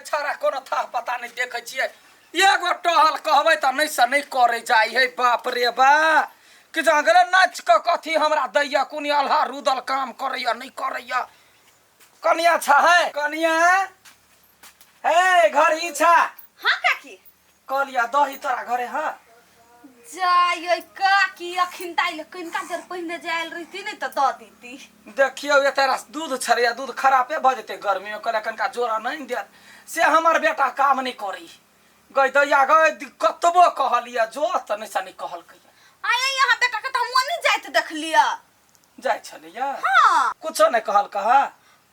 छाड़ा कोनो था पता नहि देखै छियै एगो टहल कहबै तऽ नहि से नहि करै जाइ है बाप रे बा कि जहाँ गेलै नाचि कऽ कथी हमरा दैया कोन अल्हा रुदल काम करैया नहि करैया कनिया छा है कनिया हे घर ही छा हाँ काकी कहलिया दही तोरा घरे हाँ जाय काकी अखिन ताइल कनिका देर पहिने जायल रहती नहीं तो दऽ देती देखियौ एते रास दूध छलैया दूध खरापे भऽ जेतै गर्मीमे कहलियै कनिका जोरा नहि देत से हमर बेटा काम नहि करै गै दैया गै कतबो कहलियै जो तऽ नहि से नहि कहलकै आये यहाँ बेटा के तो हम ओनी जाइत देखलियै जाइ छलैया हाँ कुछो नहि कहलक हँ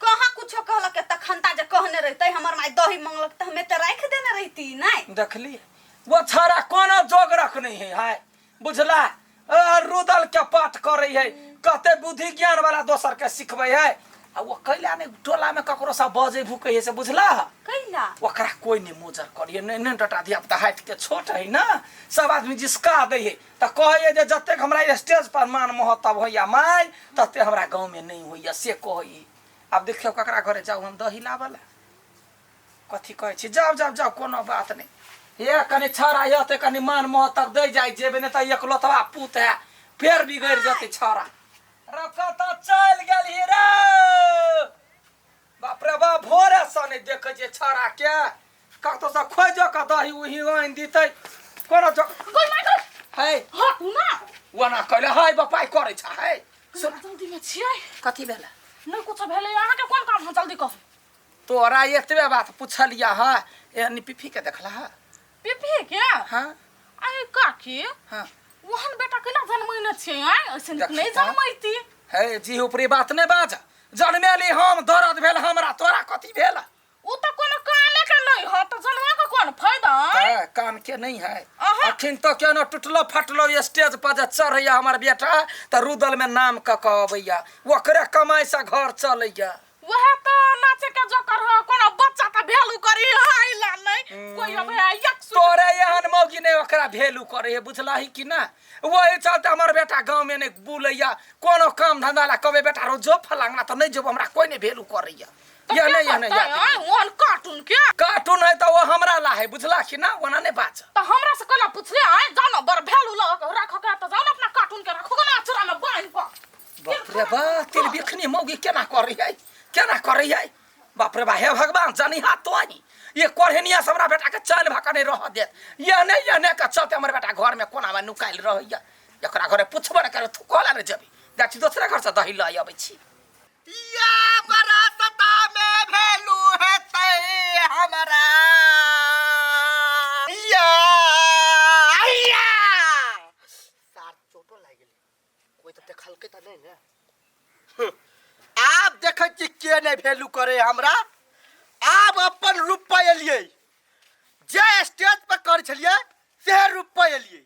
कहाँ कुछो कहलक तखन ता जे कहने रहते हमर माय दही मंगलक तऽ हम एते राखि देने रहती नहीं देखली वो छाड़ा कोनो जोग रख नहीं है हाय बुझला रुदल के पाठ करे है कते बुद्धि ज्ञान वाला दोसर के सिखबै है आ वो कैला नहीं टोला में ककरो से बजे भूके है से बुझला कैला ओकरा कोई नहीं मोजर करिए नहीं नहीं टटा धिया पुता हाइट के छोट है ना सब आदमी जिसका दै है तऽ कहैए जे जतेक हमरा स्टेज पर मान महत्व होइया माय तते हमरा गाँवमे नहि होइया से कहैए आब देखियौ ककरा घरे जाउ हम दही लाबऽ लए कथी कहै छी जाउ जाउ जाउ कोनो बात नहि हे कनि छौड़ा यते कनि मान महत्व दै जाइ जेबै नहि तऽ एकलौतवा पूत है फेर बिगड़ि जेतै छौड़ा रौ कतऽ चलि गेलही रौ बाप रे बाप भोरे सँ नहि देखै छियै छौड़ा के कतौ सँ खोजो कऽ दही उही आनि दितै कोनो जो गई माय गई है हटू ना ओना कहले है बपाइ करै छ है सुन जल्दी में छियै कथी भेलै नहीं कुछ भेलै अहाँके कोन काम है जल्दी कहू तोरा एतबे बात पुछलिया है ए पिफी के देखला है पिपी के हाँ अरे काकी हाँ ओहन बेटा केना जन्मैने छियै आँय ऐसे देखी नहि तऽ। जन्मैती हे जी ऊपरी बात नहि बाज जन्मेली हम दर्द भेल हमरा तोरा कथी भेल उ तऽ कोनो कामे के नहि ह तऽ जन्मा के कोन फायदा आँय? है, काम के नहीं है अहाँ। अखन तो केनो टूटलो फटलो स्टेज पर जे चढ़ैया हमर बेटा तऽ रुदल में नाम कऽ कऽ अबैया ओकरे कमाई से घर चलैया वएह तऽ नाचे के जोकर ह कोनो बच्चा तऽ भेलू करी हाय ला नहि कोई अबै है एक सु तोरे एहन मौगी नहि ओकरा भेलू करे है बुझलही कि ना वही चलते हमर बेटा गाँव में नहीं बुलैया कोनो काम धंधा ला कहबै बेटा रो जो फलांगना तऽ नहि जेबो हमरा कोई नहीं भेलू करैया तऽ या के नहीं या नहीं करतै, या आँय? ओहन कार्टून के कार्टून है तऽ वो हमरा ला है बुझला कि ना ओना नहीं बाज तऽ हमरा से कोना पुछले आँय जाउ ने बड़ भेलू लग राखऽ के तऽ जाउ ने अपना कार्टून के राखू ने अचरा में बान्हि कऽ बाप रे बा तेल बिखनी मौगी केना करै है केना करै है बाप रे बा हे भगवान जानी हाथ तो आई ये कोढ़निया से हमरा बेटा के चैन भऽ के नहीं रह देत ये नहीं ये नहीं के चलते हमर बेटा घर में कोना में नुकायल रहैया एकरा घरे पुछबो ने करे थुकला ने जेबी जाइ छी दोसरे घर से दही लऽ अबै छी या बरासता में भेलू हेतै हमरा या या सार चोटो लागि गेलै कोई तऽ देखलकै तऽ नहि ने आब देखै छी के नहि वैल्यू करे हमरा आब अपन रूप पर एलियै जे स्टेज पर करै छलियै सेहे रूप पर एलियै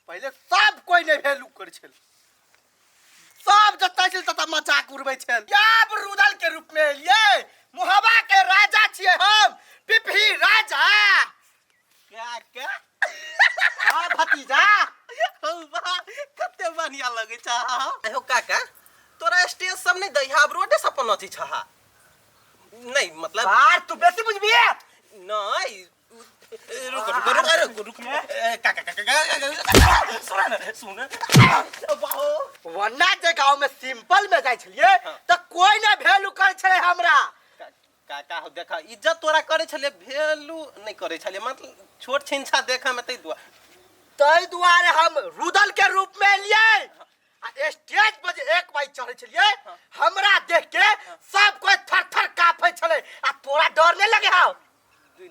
पहिले सब कोई नहि वैल्यू करै छल सब जतऽ छल ततऽ मजाक उड़बै छल आब रुदल के रूप में एलियै मुहबा के राजा छियै हम पिपही राजा क्या क्या हाँ भतीजा हौ वाह कते बढ़िया लगै छ हो काका तोरा स्टेज सब नहीं दै आब रोडे सब पर नचै छ नहीं मतलब बार तू बेसी बुझबी नहीं रुक रुक रुक रुक रुक काका काका काका सुन न सुन वरना जे गाँव में सिंपल में जाइ छलियै तऽ कोई ने वैल्यू करै छलै हमरा काका हो देखा इज्जत तोरा करे छले वैल्यू नहीं करे छले मतलब छोट छिनछा देखा में तै दुआ ताहि दुआरे हम रुदल के रूप में एलियै आ स्टेज पर जे एक बार चढ़ै छलियै हमरा देख के सब कोई थर थर कांपै छलै आ तोरा डर नहि लगे हौ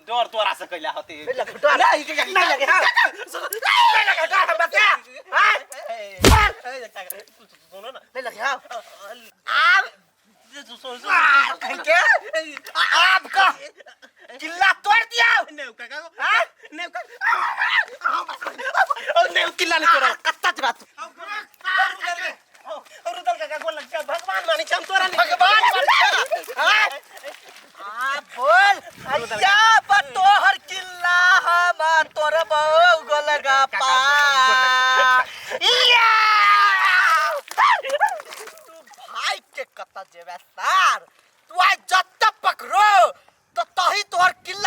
डर तोरा से कैला होते नहीं लगे डर नहीं लगे हौ नहीं लगे डर हमरा से आँय? सुनो ना नहीं लगे हौ आब के आब का किल्ला तोड़ दिया नहीं काका हाँ? नहीं नहीं किल्ला नहीं तोड़ा कत्ता जरा तू रुदल काका गोल लग भगवान माने हम तोरा नहीं भगवान हाँ? आ बोल अय्या पर तोहर किल्ला हम तोर बहु गोलगप्पा या तू भाई के कत जेबे सार तू आज जत पकड़ो तो तही तोहर किल्ला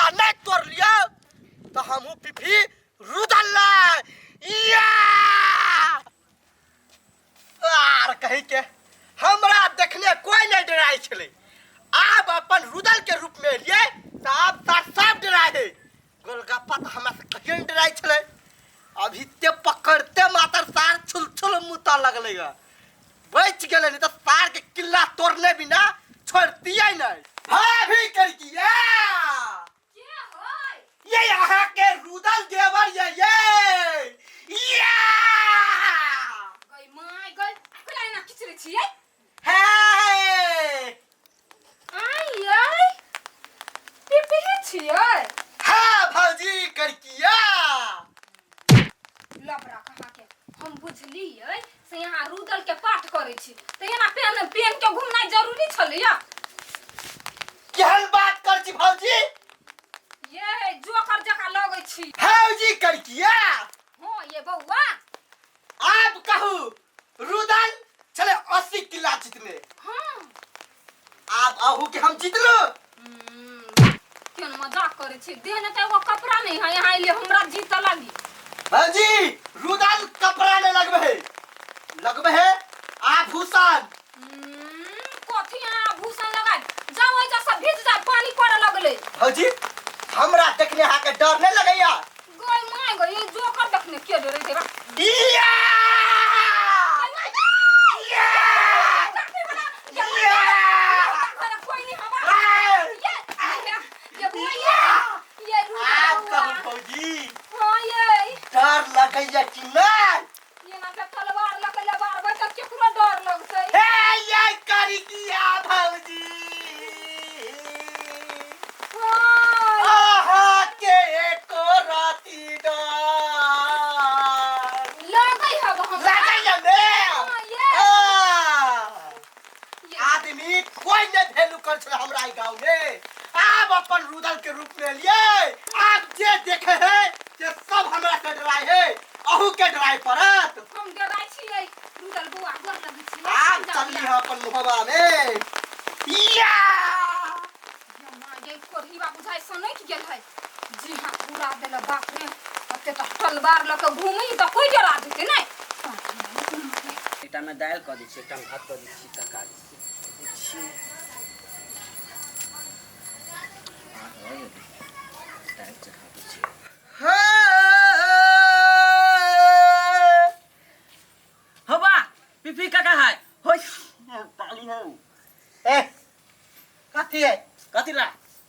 तो हमहूँ पिफी रुदल या आर कही के हमरा देखने कोई नहीं डराइ छलै। आब अपन रुदल के रूप में एलियै तऽ आब सार सब डराइ है। गोलगप्पा तऽ हमरा से कहियो नहीं डराइ छलै, अभी ते पकड़ते मातर सार छुल छुल मुता लगलै ग, बच गेलै, नहीं तऽ सार के किल्ला तोड़ने बिना छोड़तियै नहीं। भाभी करकिया के होय? ये यहाँ के रुदल देवर ये ये या गई my गई, कला एना खिचरै छियै? हे आइ यै, पिपही छियै? हाँ भौजी करकिया। लबरा कहाँ के हम बुझलियै से यहाँ रुदल के पाठ करै छी तऽ एना पेन पेन के घुमनाइ जरूरी छलैया? केहन बात कर छी भौजी? ये जोकर जकाँ लगै छी। भौजी करकिया। हाँ ये बौआ। आब कहू रुदल छले 80 किला जीतने। हाँ। आब अहू के हम जीतलू। केहन मजाक करै छी, देह ने तऽ एगो कपड़ा नहीं है यहाँ एलियै हमरा जीत लागी। भौजी रुदल कपड़ा नहीं लगबे है, लगबे है आभूषण। कथी यहाँ आभूषण लगाए जाओ, एजा सब भीज जाए, पानी पड़े लगले। भौजी हमरा देखने अहाँ के डर नहीं लगैया? गई my गई, जोकर देखने के डरे देबा। या! या! आब कहू भौजी डर लगैया कि नहीं? हे ये करिकिया भौजी, आहा के एको राती डर लगैया ने? आदमी कोई नहीं वैल्यू कर छलै हमरा ई गाँव में। आब अपन रुदल के रूप में एलियै, आब जे देखे है से सब हमरा से डराय है, अहू के डराय पड़त। आब चलली है अपन मुहबा में। या जी हाँ पूरा देल बाप रे, ओते तऽ तलवार लऽ कऽ घूमी तऽ कोई डरा देतै नहि। एकटा में दालि कऽ दै छियै, एकटा में भात कऽ दै छियै, तरकारी दै छियै। दालि चढ़ा दै छियै। हो बा पिपी काका है होय पाली हो। ए कथी है? कथी ला?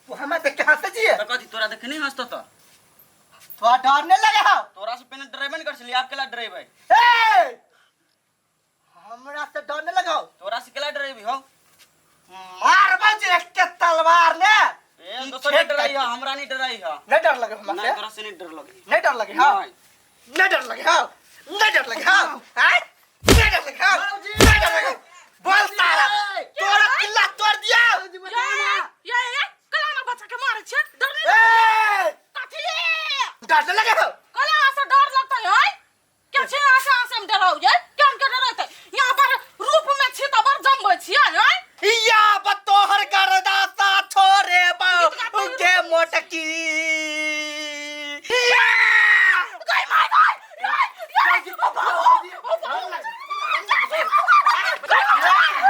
तू हमरा देख के हंसै छियै? तऽ कथी तोरा देख नहीं हंसतो तऽ? तोरा डर नहीं लगे हौ? तोरा से पहले ड्राइवर नहीं कर छलियै, आब केला ड्राइवर? ए हमरा से डर नहीं लगे हौ? तोरा से केला ड्राइवर हौ? मारबो जे एक के तलवार ने। ए दोसर के डराई है, हमरा नहीं डराई है। नहीं डर लगे हमरा नहीं, से? तोरा से नहीं डर लगे। नहीं डर लगे हौ? नहीं। नहीं डर लगे हौ? नहीं डर लगे हौ? हैं? नहीं डर लगे हौ? नहीं डर लगे? बोल साला, तोरा किल्ला तोड़ दिया। ये ये कला ना बच्चा के मारे छे, डर नहीं ए! कथी? डर नहीं लगे हौ? कला से डर लगतै है? के छे आसे आसे में डराउ ये? केन के डराइतै? यहाँ पर रूप में छी त बड़ जमबै छियै है? या बतोहर करदा सा छोरे बा उगे मोटकी। या! गई my गई, ये ओ बाबू, ओ बाबू,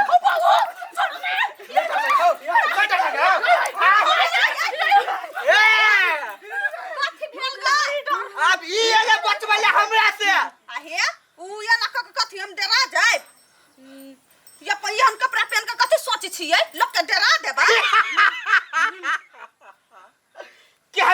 ओ बाबू, छोड़ ने। नहीं डर लगे हौ? नहीं डर लगे हौ? ए! कथी भेल गा? अब ई एले बचबै हमरा से। आहे उ एना क के कथी हम डरा जायब? ये हम कपड़ा पहन के कथी सोचै छियै? लोक के डरा देबै। केहन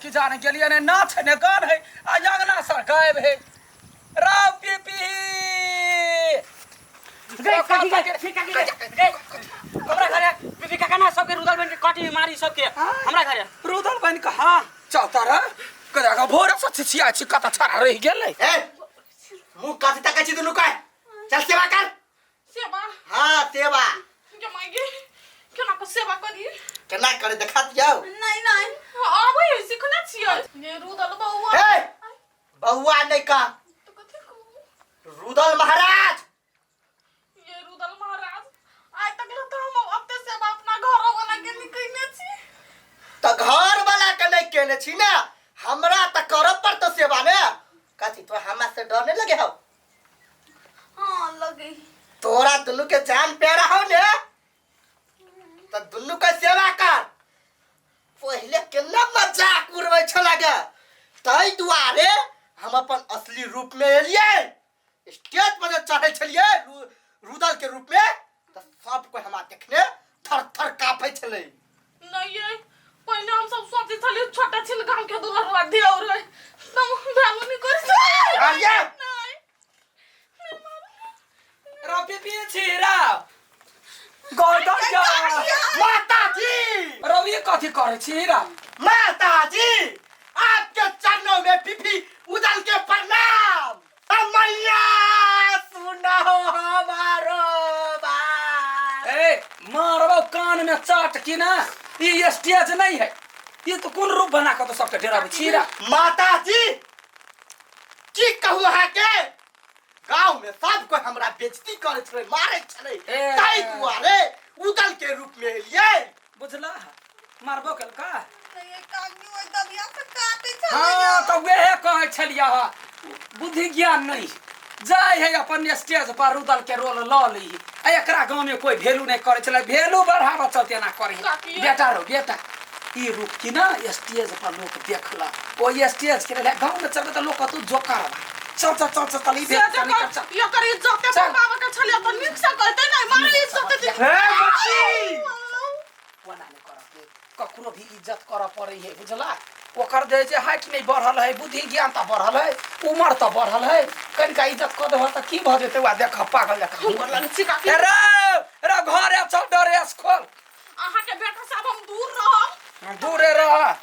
की जाने गेलियै ने नाच है ने गान है आ अंगना सर गायब है राव पीपी। गई काकी गई फिर काकी गई गई हमरा घरे पीपी काका ना सबके रुदल बन के कटी मारी सबके हमरा घरे रुदल बन के। हाँ चल तारा कदा भोर से छिछिया छी कत छाड़ा रहि गेलै। ए मुंह कथी तकै छी दुनू के, चल सेवा कर। सेवा? हाँ सेवा। गे माय गे, केना के सेवा करी? केना करे देखा दियौ। नहीं नहीं आबै है, सिखने छियै ये रुदल बौआ। ए बौआ नहीं का तो कथी कहू? रुदल महाराज। ये रुदल महाराज, आइ तक ले तो हम अपने सेवा अपना घर वाला के नहीं कइने छी। तो घर वाला के नहीं केने छी ना, हमरा त करब पड़तो सेवा ने। कथी तो हमरा से डर नहीं लगे हो? हाँ लगे। तोरा दुनू के जान प्यारा हो ने, तो दुनू के सेवा कर। पहले केना मजाक उड़बै छला गे, ताहि दुआरे हम अपन असली रूप में एलियै। स्टेज पर जे चढ़ै छलियै रुदल के रूप में, तऽ सब कोई हमरा देखने थर थर कांपै छलै। नहीं ये पहले हम सब सोचे छलियै छोटा छिन गांव के दुलरवा दियौ रे, तब भैलू नहीं कर अरे! नहीं राव पीपी छी राव गौदर। माताजी। रवि कथी करै छी राव? माताजी आपके चरणों में पीपी उदल के प्रणाम। मैया सुनो हमारो बात। ए मारबो कान में चाट की ना, ई स्टेज नहीं है, ये तो कोन रूप बना के तो सबके डेराबै छी रा? माताजी की कहू अहाँके, गांव में सब कोई हमरा बेइज्जती करे छलै, मारे छलै, ए। ताहि दुआरे उदल के रूप में एलियै। बुझला मारबो केलका? ये काकी ओइ दबिया से काटे छलै। हाँ तो वह कहै छलियै हँ, बुद्धि ज्ञान नहीं जाय है अपन स्टेज पर रुदल के रोल ल ली, आ एकरा गांव में कोई वैल्यू नहीं करे छलै, वैल्यू बढ़ावा चलते ना करे। काकी। बेटा रो बेटा, ई रूप की ना स्टेज पर लोग देखला, ओ स्टेज के लेल गांव में चलबे त लोग कतौ जोकर बा। चल चल चल चल चल ई से देख जे चल कर चल। एकर इज्जत चल। बाबा के छलियै तऽ नीक से कहते नहीं, मारे इज्जत दे। हे बच्ची ओना नहीं करऽ के, ककरो भी इज्जत करऽ पड़ै है बुझला। ओकर जे जे हाइट नहीं बढ़ल है, बुद्धि ज्ञान तऽ बढ़ल है, उमर तऽ बढ़ल है, कनिका इज्जत कऽ देबह तऽ की भऽ जेतै? वएह देख पागल जकाँ। गोर लगै छी काकी। ए रे रे घरे चल, ड्रेस खोल। अहाँ के बेटा साहब हम दूर रहब। दूरे रह।